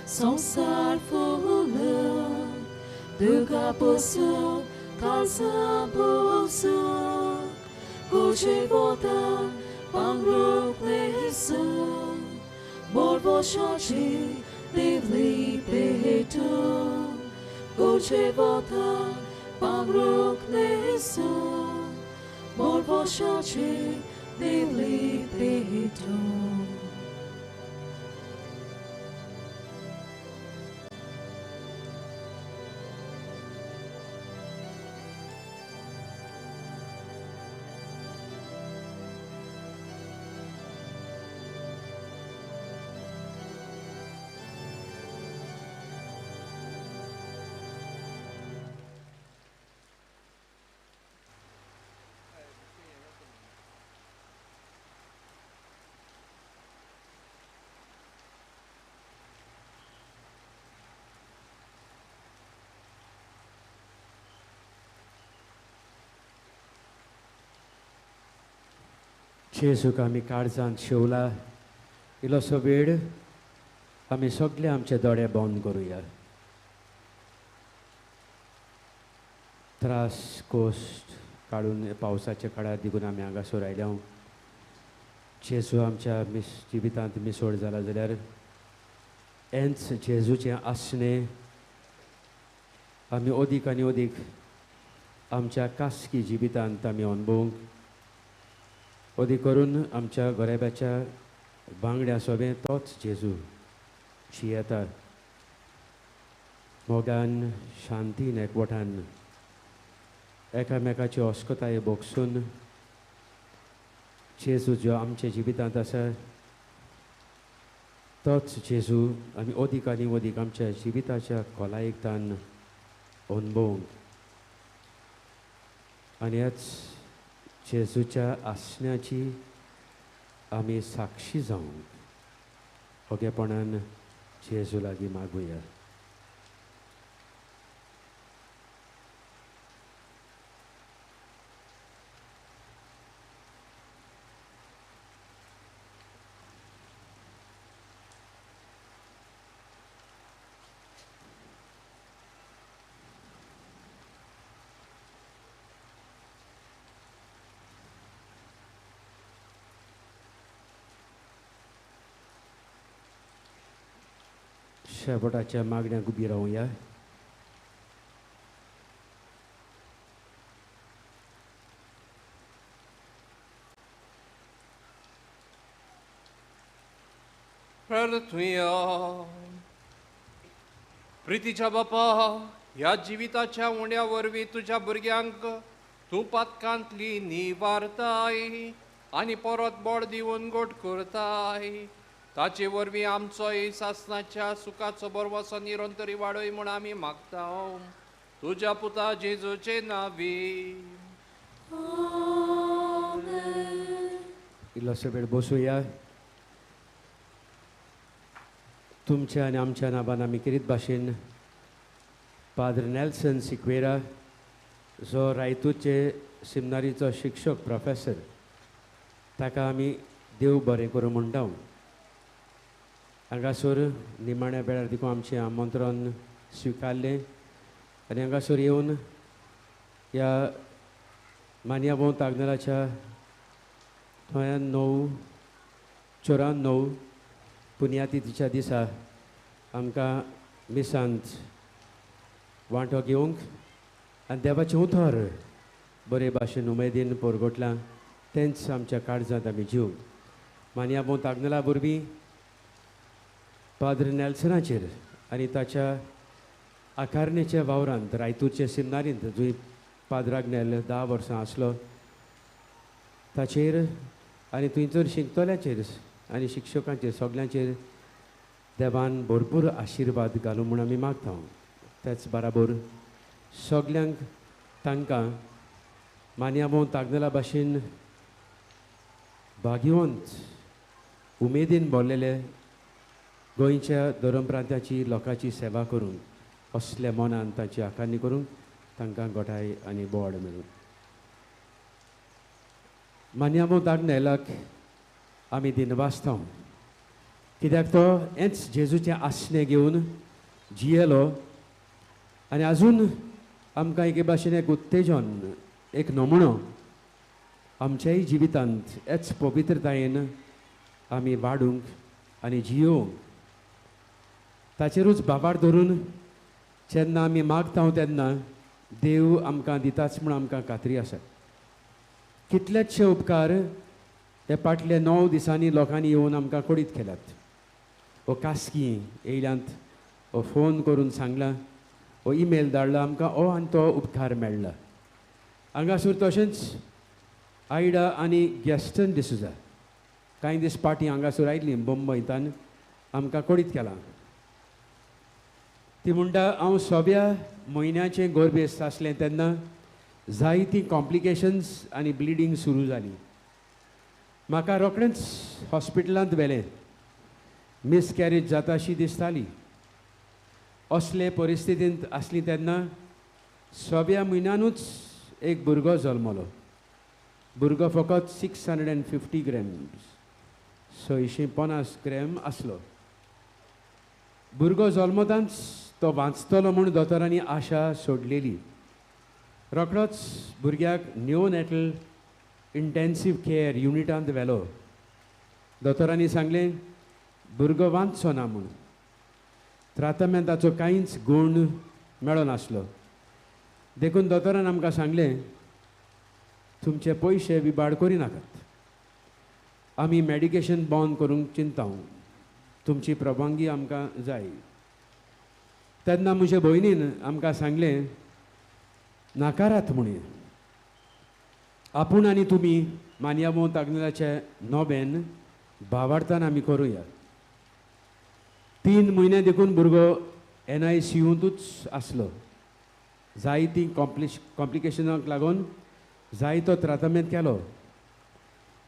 Sansar fula Duka posu Kalsa posu Gucci vota Pangruk lesu Borbo shachi Divli peto Gucci vota Pangruk lesu Borbo shachi Divli peto. जेजूक आमी काळजांत शेवला इल्लोसो वेळ आमी सगळे आमचे दोळे बंद करुया. त्रास कोश्ट काडून पावसाच्या काळार देखून आमी हांगासर आयल्या. जेजू आमच्या मिस जिवितांत मिसोड जाला जाल्यार हेंच जेजूचें आसणें आमी अदीक आनी अदीक आमच्या खासगी जिवितांत आमी अणभवूंक अदीक करून आमच्या गोरेब्याच्या बांगड्या सोबें तोच जेजू शियेता मोगान शांतीन एकवटान एकामेकाची अस्कताय भोगसून जेजू जो आमच्या जिवितांत आसा तोच जेजू आमी अदीक आनी अदीक आमच्या जिविताच्या खोलायेकतान अणभवूंक आनी ह्याच जेजूच्या आसण्याची आमी साक्षी जावंक ओगेपणान जेजू लागीं मागुया. शेवटाच्या मागण्यांक उबी रावया. प्रार्थुया. प्रितीच्या बापा, ह्या जिविताच्या उण्या वरवीं तुज्या भुरग्यांक तूं पातकांतली निवारताय आनी परत बळ दिवन गोट करताय. ताचे वरवीं आमचोय सासनाच्या सुखाचो बरवसो निरंतरी वाडय म्हूण आमी मागता तुज्या पुता जेजूचे नांवी. इल्लोसो वेळ बसुया. तुमच्या आनी आमच्या नांवान आमी किरीत भाशेन पाद्र नेल्सन सिक्वेरा जो रायतूचे सिमनारीचो शिक्षक प्रोफेसर ताका आमी देव बरें करूं म्हणटा. हांगासर निमाण्या वेळार देखून आमचें आमंत्रण स्विकारलें आनी हांगासर येवन ह्या मानयाभोंव तागनराच्या 9994 पुण्यातिथीच्या दिसा आमकां मिसांत वांटो घेवंक आनी देवाचें उतर बरे भाशेन उमेदीन परगटलां तेंच आमच्या काळजांत आमी जिवंक मानयाभोंव तागनला वरवीं पाद्र नेल्सनाचेर आनी ताच्या आकारणेच्या वावरांत रायतूरचे सिमनारींत जंय पाद्र आग्नेल 10 वर्सां आसलो ताचेर आनी थंयसर शिकतल्यांचेर आनी शिक्षकांचेर सगल्यांचेर देवान भरपूर आशिर्वाद घालूं म्हूण आमी मागता. त्याच बराबर सगल्यांक तांकां मान्यामोंत आग्नेला भाशेन भाग्यवंत उमेदीन भरलेले गोंयच्या धर्म प्रांताची लोकांची सेवा करून असल्या मनान तांची आकारणी करून तांकां गोठाय आनी बोवाड मेळूं. मान्यामोंत आग्नेलाक आमी दिनवासता कित्याक तो हेंच जेजूचें आसणें घेवन जियेलो आनी आजून आमकां एके भाशेन एक उत्तेजन एक नमुनो आमच्याय जिवितांत हेच पवित्रतायेन आमी वाडूंक आनी जियोवंक ताचेरूच बाबार धरून जेन्ना आमी मागता तेन्ना देव आमकां दिताच म्हूण आमकां खात्री आसा. कितलेचशे उपकार हे फाटले 9 दिसांनी लोकांनी येवन आमकां कोडीत केल्यात. ओ कास्की येयल्यांत, ओ फोन करून सांगलां, ओ ईमेल धाडला आमकां, ओ आनी तो उपकार मेळ्ळा. हांगासर तशेंच आयडा आनी गॅस्टन डिसुजा कांय दीस फाटीं हांगासर आयलीं बंबयतान आमकां कोडीत केलां. ती म्हणटा हांव 6व्या म्हयन्याचें गर्भेस्त आसलें तेन्ना जायतीं कॉम्प्लिकेशन्स आनी ब्लिडींग सुरू जाली. म्हाका रोखडेंच हॉस्पिटलांत व्हेलें. मिसकॅरेज जाता अशी दिसताली. असले परिस्थितींत आसली तेन्ना 6व्या म्हयन्यानूच एक भुरगो जल्मलो. भुरगो फकत 650 ग्रॅम्स 650 ग्रॅम आसलो. भुरगो जल्मतांच तो वांचतलो म्हूण दोतोरांनी आशा सोडलेली. रोखडोच भुरग्याक निओनेटल इंटेन्सीव केअर युनिटांत व्हेलो. दोतोरांनी सांगलें भुरगो वांचचो ना म्हूण. त्रातमेंताचो कांयच गूण मेळनासलो. देखून दोतोरान आमकां सांगलें तुमचे पयशे विबाड करिनाकात, आमी मॅडिकेशन बंद करूंक चिंता, तुमची परवानगी आमकां जाय. तेन्ना म्हजे भयणीन आमकां सांगलें नाकारात म्हूण. आपूण आनी तुमी मान्यामोंत आग्नेलाचे नोबेन भावार्थान आमी करुया. 3 म्हयने देखून भुरगो NICUंतूच आसलो. जायतीं कॉम्प्लिकेशनाक लागून जायतो त्रातमेंत केलो.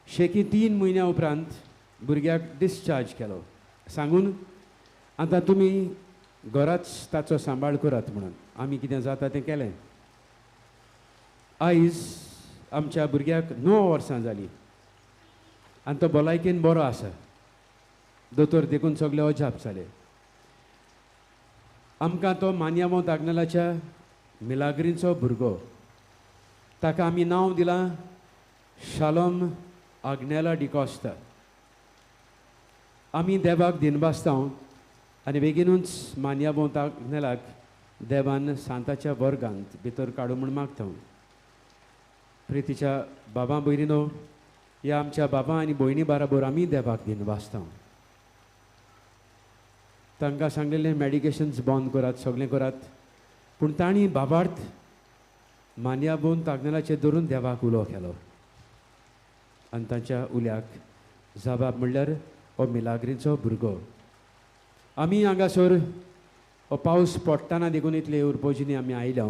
शेकी 3 म्हयन्या उपरांत भुरग्याक डिस्चार्ज केलो सांगून आतां तुमी घराच ताचो सांबाळ करात म्हणून. आमी कितें जाता तें केलें. आयज आमच्या भुरग्याक 9 वर्सां जालीं आनी तो भलायकेन बरो आसा. दोतोर देखून सगळे अजाप जाले. आमकां तो मान्यामोंत आग्नेलाच्या मिलाग्रींचो भुरगो, ताका आमी नांव दिलां शालोम आग्नेला डिकॉस्ता. आमी देवाक दिनवासता आनी बेगीनूच मान्यामोंत आग्नेलाक देवान सांताच्या वर्गांत भितर काडूं म्हूण मागता. प्रितीच्या बाबा भयणीनो, ह्या आमच्या बाबा आनी भयणी बराबर आमी देवाक दिनवासता. तांकां सांगलेलें मॅडिकेशन्स बंद करात, सगळें करात, पूण तांणी बाबार्थ मान्याबोन आग्नेलाचेर धरून देवाक उलो केलो आनी तांच्या उल्याक जबाब म्हणल्यार हो मिलाग्रीचो भुरगो. आमी हांगासर हो पावस पडटना देखून इतले उरपोजिनी आमी आयल्या.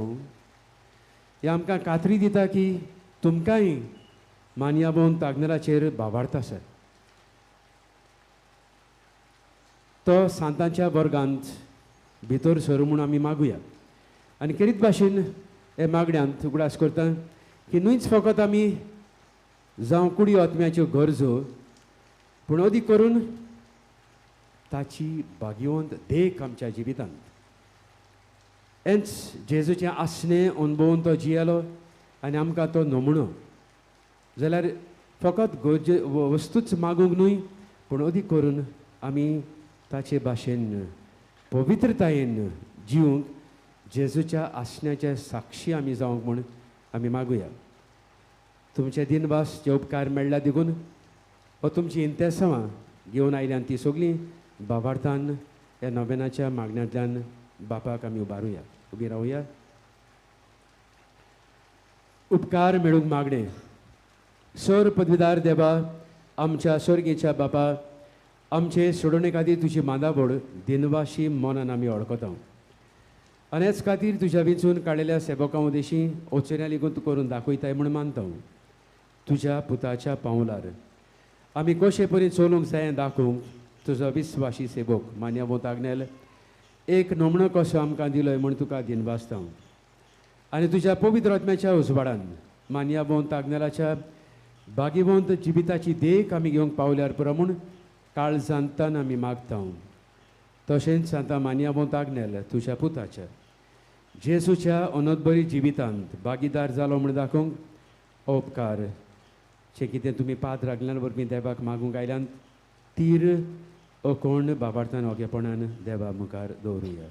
हे आमकां खात्री दिता की तुमकांय मान्याबोन आग्नेलाचेर भावार्थ आसा. तो सांतांच्या वर्गांत भितर सरू म्हूण आमी मागुया. आनी केरीत भाशेन हे मागण्यांत उगडास करता की न्हूच फकत आमी जावं कुडी आत्म्याच्यो गरजो, पूण अदीक करून ताची भाग्यवंत देख आमच्या जिवितांत. हेंच जेजूचें आसणें अणभवून तो जियेलो आनी आमकां तो नमुनो. जाल्यार फकत गरजे वस्तूच मागूंक न्हय, पूण अदीक करून आमी ताचे भाशेन पवित्रतायेन जिवंक जेजूच्या आसण्याचे साक्षी आमी जावंक म्हूण आमी मागुया. तुमचे दिनवास जे उपकार मेळ्ळा देखून हो तुमची इंतेसांवां घेवन आयल्यान ती सगळीं भावार्थान ह्या नोवेनाच्या मागण्यांतल्यान बापाक आमी उबारुया, उबी रावया। उपकार मेळूंक मागणें। सर पदवीदार देवा, आमच्या स्वर्गीच्या बापा, आमचे सोडोवणे खातीर तुजी मांदावड दिनवाशी मनान आमी वळखता आनी हेच खातीर तुज्या विंचून काडलेल्या सेवकां उदेशी ओचेऱ्या लिगून तूं करून दाखयताय म्हूण मानता। तुज्या पुताच्या पावलार आमी कशे परी चलूंक जाय दाखोवंक तुजो विस्वाशी सेवक मान्यवंत आग्नेल एक नमणो कसो आमकां दिलोय म्हूण तुका दिनवासता। आनी तुज्या पवित्र आत्म्याच्या उजवाडान मान्यवंत आग्नेलाच्या भाग्यवंत जिविताची देख आमी घेवंक पावल्यार पुरो म्हूण काळजांतल्यान आमी मागता। तशेंच आतां मान्यवंत आग्नेल तुज्या पुताच्या जेजूच्या अनोदबरी जिवितांत भागीदार जालो म्हूण दाखोवंक उपकार जे कितें तुमी पात्र आग्नेल वरवीं देवाक मागूंक आयल्यान तीर अकोण बाबार्थान ओगेपणान देवा मुखार दवरुया।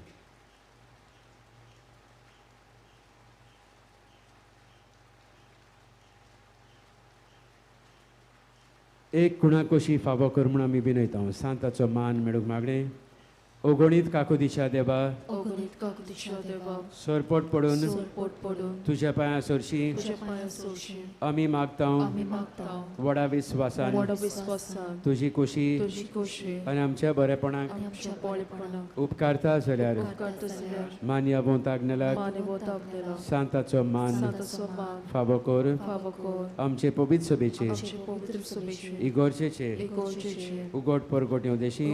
एक कुणाकोशी फावो कर म्हूण आमी विनयता। सांताचो मान मेळूंक मागणें। ओगणीत काकुदिच्या देवा, ओगणीत काकुदिच्या देवा, सरपोट पडून तुज्या पांया सरशी आमी मागता। व्हडा विस्वासान तुजी कोशी आनी आमच्या बरेपणाक उपकारता जाल्यार मान्यवंत आग्नेलाक सांताचो मान फावो कर। आमचे पवित्र सभेचे इगोर्जेचे उगोट परगोट येवदेशी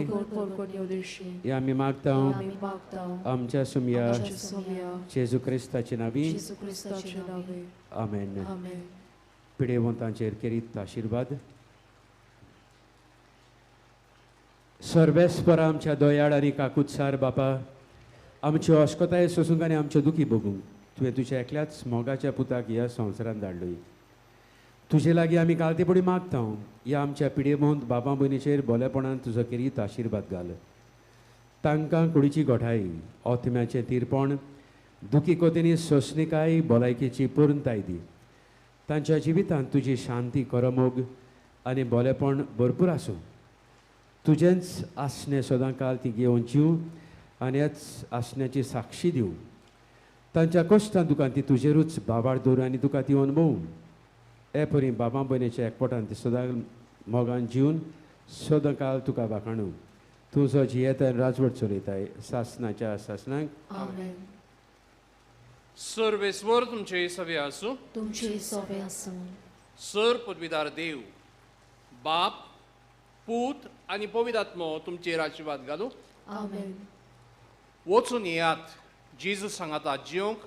आमी मागता। आमच्या सुमया जेजू क्रिस्ताचे नावी आमेन। पिडेवंतांचेर केरीत आशिर्वाद। सर्वेस्पर आमच्या दयाळ आनी काकुत्सार बापा, आमच्यो अस्कताय सोसूंक आनी आमच्यो दुखी भोगूंक तुवें तुज्या एकल्याच मोगाच्या पुताक ह्या संवसारांत धाडलोय। तुजे लागीं आमी कालतेपणी मागता। ह्या आमच्या पिडेवंत बाबा भयणीचेर बोलेपणान तुजो केरीत आशिर्वाद घाल। तांकां कुडीची गोठाय, ओथम्याचें तीरपण, दुखी कोतींनी सोंसणीकाय, भलायकेची पूर्णताय दी। तांच्या जिवितांत तुजी शांती, करमोग आनी बोलेपण भरपूर आसूं। तुजेंच आसणें सदांकाल ती घेवन जीव आनी ह्याच आसण्याची साक्षी दिवं। तांच्या कश्टां दुकान ती तुजेरूच बाबार दवरूं आनी तुका ती अणभवूं। हे परी बाबा भयणीच्या एकपटान ती सदां मोगान जीवन सदांकाल तुका वाखाणूं। तुजो जियेता राजवट चलयताय सासनाच्या सासनाक आमेन। सर्वेस्वर तुमचे सवे आसूं, तुमचे सवे आसूं। सर पदवीदार देव बाप पूत आनी पवित्र आत्मो तुमचेर आशिर्वाद घालूं। आमेन। वचून येयात, जेजू सांगाता जिवंक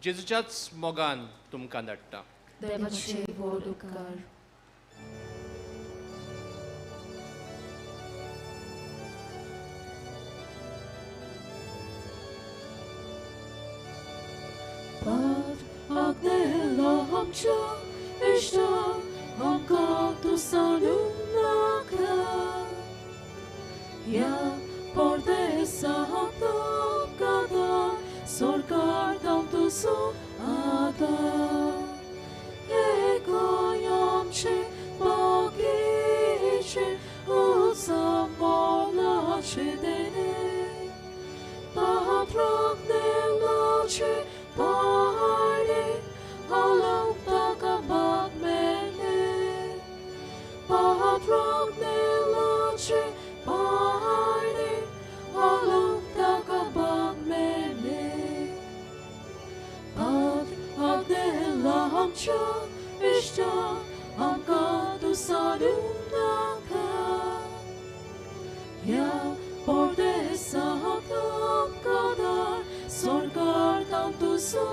जेजूच्याच मोगान तुमकां धाडटा। देवाचे व्हड उपकार। Agnella amca esta amca tu sanunaka ya pordesa hamtokada sorkar tam tu su ada ego yamche bagiche usamona chedene patragnella che pare Ya pordesa hamtokada sorkar tam tu su